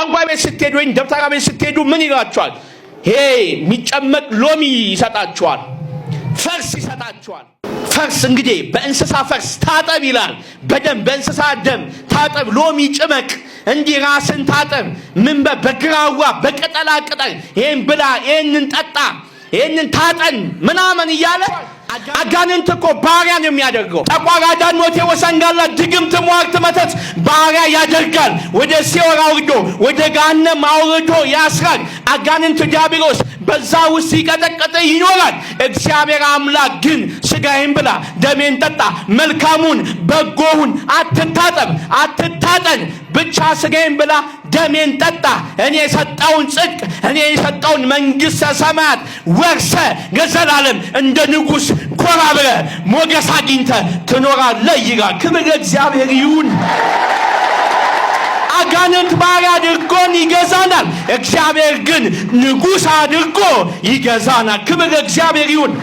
ጠንቋይ ቤት ስትሄዱ ወይም ደብተራ ቤት ስትሄዱ ምን ይላችኋል? ይሄ የሚጨመቅ ሎሚ ይሰጣችኋል፣ ፈርስ ይሰጣችኋል። ፈርስ እንግዲህ በእንስሳ ፈርስ ታጠብ ይላል። በደም፣ በእንስሳ ደም ታጠብ፣ ሎሚ ጭመቅ፣ እንዲህ ራስን ታጠብ፣ ምን በግራዋ በቅጠላ ቅጠል ይህን ብላ፣ ይህንን ጠጣ፣ ይህንን ታጠን ምናምን እያለ አጋንንት እኮ ባሪያ ነው የሚያደርገው። ጠቋር፣ አዳኖቴ፣ ወሰንጋላ፣ ድግምት፣ ሟርት፣ መተት ባሪያ ያደርጋል። ወደ ሲኦል አውርዶ፣ ወደ ገሃነም አውርዶ ያስራል። አጋንንት ዲያብሎስ በዛ ውስጥ ሲቀጠቀጥ ይኖራል። እግዚአብሔር አምላክ ግን ስጋዬን ብላ፣ ደሜን ጠጣ፣ መልካሙን በጎውን አትታጠብ፣ አትታጠን፣ ብቻ ስጋዬን ብላ፣ ደሜን ጠጣ፣ እኔ የሰጠውን ጽድቅ፣ እኔ የሰጠውን መንግሥተ ሰማያት ወርሰ ለዘላለም እንደ ንጉሥ ኮራ ብለህ ሞገስ አግኝተህ ትኖራለህ ይላል። ክብር ለእግዚአብሔር ይሁን። አጋንንት ባሪያ አድርጎን ይገዛናል። እግዚአብሔር ግን ንጉሥ አድርጎ ይገዛናል። ክብር ለእግዚአብሔር ይሁን።